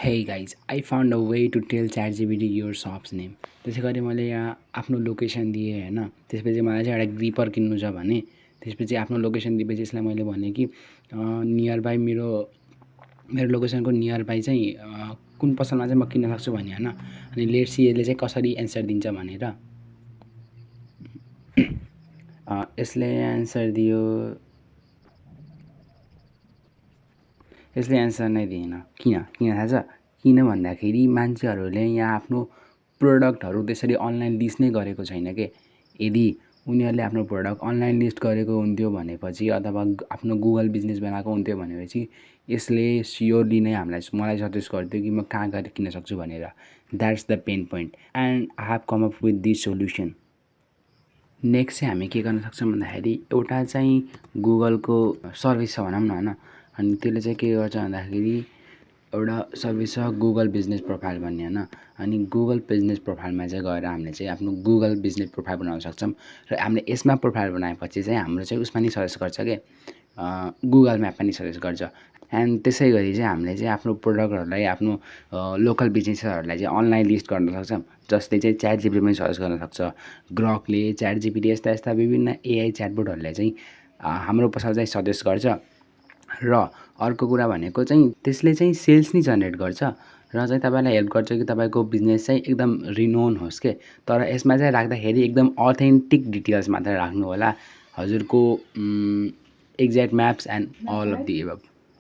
Hey guys, I found a way to tell ChatGPT your shop's name. त्यसै गरी मैले यहाँ आफ्नो लोकेसन दिएँ होइन, त्यसपछि मलाई चाहिँ एउटा ग्रिपर किन्नु छ भने त्यसपछि आफ्नो लोकेसन दिएपछि यसलाई मैले भनेँ कि नियर बाई मेरो मेरो लोकेसनको नियर बाई चाहिँ कुन पसलमा चाहिँ म किन्न सक्छु भने होइन। अनि लेट्स सी यसले चाहिँ कसरी एन्सर दिन्छ भनेर यसले एन्सर दियो। यसले एन्सर नै दिएन। किन थाहा छ? किन भन्दाखेरि मान्छेहरूले यहाँ आफ्नो प्रोडक्टहरू त्यसरी अनलाइन लिस्ट नै गरेको छैन के। यदि उनीहरूले आफ्नो प्रोडक्ट अनलाइन लिस्ट गरेको हुन्थ्यो भनेपछि अथवा आफ्नो गुगल बिजनेस बनाएको हुन्थ्यो भनेपछि यसले स्योरली नै मलाई सजेस्ट गर्थ्यो कि म कहाँ गएर किन्न सक्छु भनेर। That's the pain point and I have come up with this solution. Next चाहिँ हामी के गर्न सक्छौँ भन्दाखेरि एउटा चाहिँ गुगलको सर्भिस छ भनौँ न होइन। अनि त्यसले चाहिँ के गर्छ भन्दाखेरि एउटा सर्भिस छ गुगल बिजनेस प्रोफाइल भन्ने होइन। अनि गुगल बिजनेस प्रोफाइलमा चाहिँ गएर हामीले चाहिँ आफ्नो गुगल बिजनेस प्रोफाइल बनाउन सक्छौँ र हामीले यसमा प्रोफाइल बनाएपछि चाहिँ हाम्रो चाहिँ उसमा नि सजेस्ट गर्छ के, गुगल म्यापमा नि सजेस्ट गर्छ। एन्ड त्यसै गरी चाहिँ हामीले चाहिँ आफ्नो प्रोडक्टहरूलाई आफ्नो लोकल बिजनेसहरूलाई चाहिँ अनलाइन लिस्ट गर्न सक्छौँ, जसले चाहिँ च्याटजिपिटीमा पनि सजेस्ट गर्न सक्छ। ग्रकले, च्याटजिपिटी यस्ता विभिन्न एआई च्याटबोटहरूले चाहिँ हाम्रो पसल चाहिँ सजेस्ट गर्छ। र अर्को कुरा भनेको चाहिँ त्यसले चाहिँ सेल्स नि जेनेरेट गर्छ र चाहिँ तपाईँलाई हेल्प गर्छ कि तपाईँको बिजनेस चाहिँ एकदम रिनोन होस् के। तर यसमा चाहिँ राख्दाखेरि एकदम अथेन्टिक डिटेल्स मात्र राख्नु होला, हजुरको exact maps and all of the above.